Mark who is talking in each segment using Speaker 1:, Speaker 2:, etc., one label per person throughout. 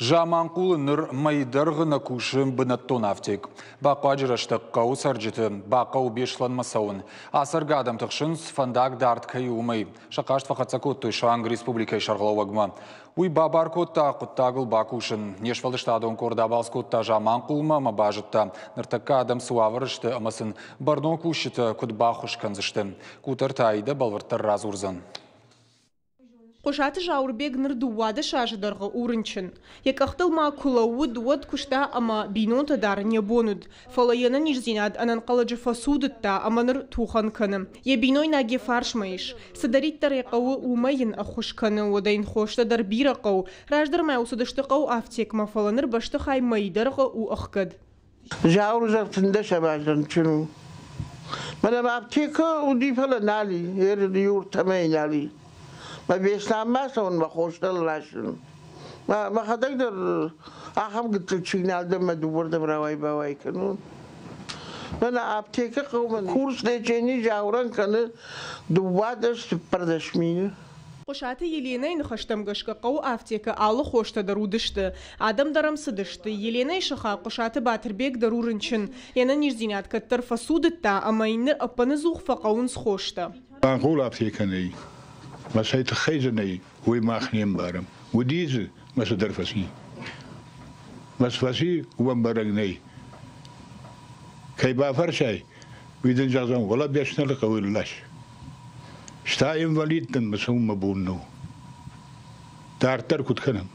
Speaker 1: Заманхъулы ныр мӕйы дӕргъы нӕ кусы бынӕттон афтек. Бахъуаджы рӕстӕг хъӕуы цӕрджыты бахъӕуы Беслӕнмӕ цӕуын. Ацӕргӕ адӕм тыхсынц, фӕндаг дард кӕй у, уымӕй. Сӕ хъаст фӕхӕццӕ кодтой суанг республикӕйы сӕргълӕууӕгмӕ. Уый бабар кодта хъуыддагыл бакусын. Не сфӕлдыстадон къорд абалц кодта Заманхъулмӕ ӕмӕ базыдта, ныртӕккӕ адӕм цы уавӕры сты ӕмӕ сын бӕрнон кусджытӕ куыд баххуыс кӕндзысты. Къутӕрты Аидӕ бӕлвырддӕр радзурдзӕн.
Speaker 2: Хъуысаты Зауырбег ныр 12 азы дӕргъы у рынчын. Йӕ къӕхтыл ма куы лӕууыд, уӕд куыста ӕмӕ бинонтӕ дӕр не бон уыд. Фӕлӕ йе нӕниздзинад ӕнӕнхъӕлӕджы фӕцудыдта ӕмӕ ныр тухӕн кӕны. Йӕ бинойнаг йӕ фарсмӕ ис. Цыдӕриддӕр ӕй хъӕуы, уымӕй йын ӕххуыс кӕны, уӕдӕ йын хостӕ дӕр бирӕ хъӕуы. Раздӕр ма цыдысты хъӕуы афтекмӕ, фӕлӕ ныр бӕстыхай мӕйы дӕргъы у ӕхгӕд.
Speaker 3: Зауыр зӕгъ фынддӕсӕм аз рынчын у. Мӕнӕ мӕ аптекӕ уыди, фӕлӕ нал и, иуртӕмӕй нал и. Мӕ Беслӕнмӕ цӕуын мӕ хостӕ ласын. Мӕхӕдӕг дӕр ахӕм гыццыл чызг нал дӕн мӕ дыууӕрдӕм рауай-бауай кӕнон. Мӕнӕ аптекӕ хъӕумӕ курс лечени Зауырӕн кӕны 12-14 мины.
Speaker 2: Хъуысаты Еленӕйы ныхӕстӕм гӕсгӕ хъӕуы афтекы алы хостӕ дӕр уыдысты. Адӕм дӕр ӕм цыдысты. Еленӕйы сыхаг Хъуысаты Батырбег дӕр у рынчын. Йе нӕниздзинад кӕддӕр фӕцудыдта ӕмӕ йын ныр ӕппыныдзух фӕхъӕуынц хостӕ.
Speaker 4: Ӕнхъул аптекӕ нӕй. Мӕ цӕй тыххӕй дзы нӕй, уый мах не мбарӕм. Уыди дзы, мӕ цыдӕр фӕци. Мӕ цы фӕци, уымӕн бӕрӕг нӕй. Кӕй бафӕрсай, уый дын зӕгъдзӕн, уӕлӕ Беснӕлы хъӕуы лас. Стӕй инвалид дӕн мӕ цӕуын мӕ бон нӕу. Дарддӕр куыд кӕнӕм,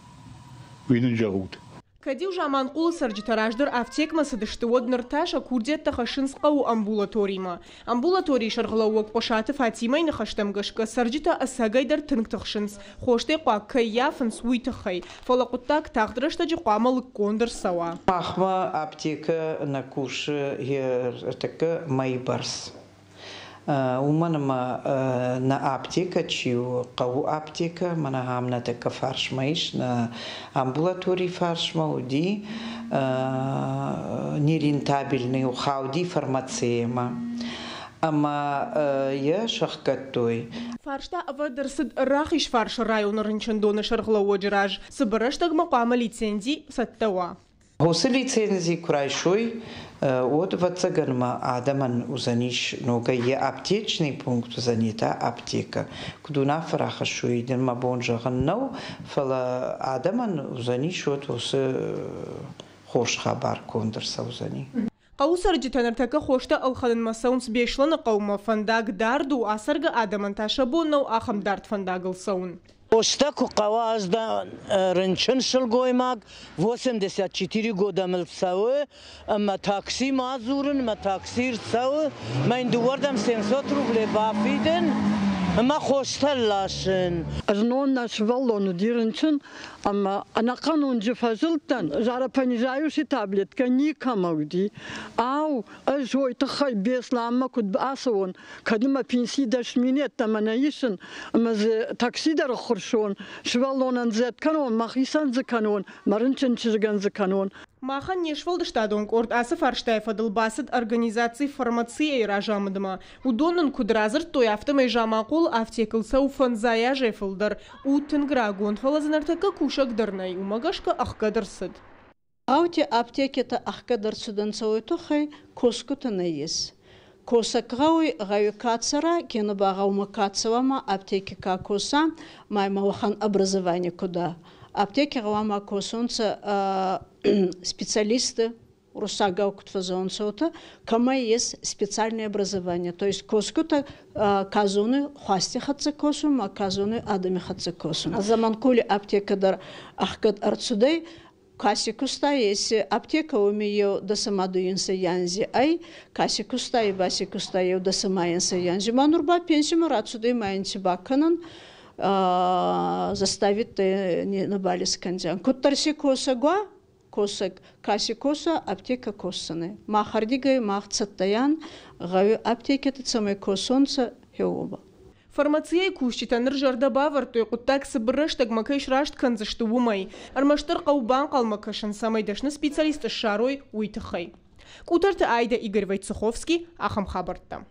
Speaker 4: уый нын зӕгъут.
Speaker 2: Кӕд-иу Заманхъулы цӕрджытӕ раздӕр афтекмӕ цыдысты, уӕд ныр та сӕ курдиӕттӕ хӕссынц хъӕуы амбулаторимӕ. Амбулаторийы сӕргълӕууӕг Хъуысаты Фатимӕйы ныхӕстӕм гӕсгӕ цӕрджытӕ ӕцӕгӕйдӕр тынг тыхсынц, хостӕй хъуаг кӕй ййафынц, уый тыххӕй. Фӕлӕ хъуыддаг тагъд рӕстӕджы хъуамӕ лыггонд ӕрцӕуа.
Speaker 5: Махмӕ аптекӕ нӕ кусы ӕртӕккӕ мӕйы бӕрц. Уымӕн ӕмӕ нӕ аптекӕ чи у, хъӕуы аптекӕ, мӕнӕ ахӕм нӕ тӕккӕ фарсмӕ ис, нӕ амбулаторийы фарсмӕ уыди нерентабельный у, хауди фармацеямӕ. Ӕмӕ йӕ сӕхгӕдтой.
Speaker 2: Фарста ӕвӕрд ӕрцыд Рахизфарсы районы рынчындоны сӕргълӕууӕджы раз. Цыбыр рӕстӕгмӕ хъуамӕ лицензи цӕттӕ уа.
Speaker 5: Уыцы лицензи куы райсой, уӕд, ӕвӕццӕгӕн, ма адӕмӕн уыдзӕнис ногӕй йӕ аптечный пункт уыдзӕни та аптекӕ. Куыд уынаффӕ рахӕссой, дын мӕ бон зӕгъын нӕу, фӕлӕ адӕмӕн уыдзӕнис уӕд уыцы хорз хабар конд ӕрцӕудзӕни.
Speaker 2: Хъӕуы цӕрджытӕ ныртӕккӕ хостӕ ӕлхӕнынмӕ цӕуынц Беслӕны хъӕумӕ, фӕндаг дард у, ацӕргӕ адӕмӕн та сӕ бон нӕу ахӕм дард фӕндагыл цӕуын.
Speaker 6: Хостӕ куы хъӕуа, ӕз дӕн рынчын сылгоймаг, 84 года мыл цӕуы, ӕмӕ такси ма дзурын, мӕ такси рцӕуы, мӕ йын дыууӕрдӕм 700 рублей бафидын ӕмӕ хостӕ ласын.
Speaker 7: Знон нӕ сывӕллон уыди рынчын, ӕмӕ ӕнӕхъӕн уынджы фӕзылдтӕн, зарапонижающий таблеткӕ никӕмӕ уыди. Ау, ӕз уой тыххӕй Беслӕнмӕ куыд ацӕуон, кӕд мӕ пенси 10 000 йеддӕмӕ нӕ исын, ӕмӕ дзы такси дӕр ӕххуырсон, сывӕллонӕн дзы кӕнон, мӕхицӕн дзы кӕнон, мӕ рынчын чызгӕн дзы кӕнон.
Speaker 2: Махӕн не сфӕлдыстадон къорд ацы фарстайы фӕдыл бацыд организаци «Фармация»-йы разамындмӕ. Уыдон нын куыд радзырдтой, афтӕмӕй Заманхъулы афтекыл цӕуы фӕндзай азӕй фылдӕр. У тынг рагон, фӕлӕ дзы ныртӕккӕ кусӕг дӕр нӕй, уымӕ гӕсгӕ ӕхгӕд ӕрцыд.
Speaker 8: Гъӕути аптекитӕ ӕхгӕд ӕрцудӕнцӕ уой туххӕй косгутӕ нӕййес. Косӕг гъӕуй, гъӕуи ка цӕра, кенӕ ба гъӕумӕ ка цӕуа ма аптеки ка коса, ма имӕ уӕхӕн образование ку да. Аптеки гъӕуама косонцӕ специалисты, уруссагау куд фӕззӕгъунцӕ, уотӕ, кӕмӕ ес специальное образование, то есть косгутӕ ка зонуй хуасти хӕццӕ косун ма ка зонуй адӕми хӕццӕ косун. Заманхъули аптекӕ дӕр ӕхгӕд ӕрцудӕй, каси куста, еци аптекӕ уоми еу дӕсӕмӕ анзи ӕй, каси куста, и баси куста еу дӕсӕмӕ анзи. Ма нур ба пенсимӕ рацудӕй ма ин ци бакӕнӕн, заставить не искӕндзиан. Куддӕр си косӕг уа, косӕг, каси коса, аптекӕ косдзӕнӕй. Махӕрдигӕй мах цӕттӕйан гъӕуи аптекӕти цӕмӕй косонцӕ, хеуоба.
Speaker 2: Фармацияйы кусджытӕ ныр зӕрдӕ бавӕрдтой, хъуыддаг цыбыр рӕстӕгмӕ кӕй сраст кӕндзысты, уымӕй. Ӕрмӕстдӕр хъӕуы банхъӕлмӕ кӕсын, цӕмӕй дӕсны специалист ссарой, уый тыххӕй. Къутӕрты Айдӕ, Игорь Войцеховский, ахӕм хабӕрттӕ.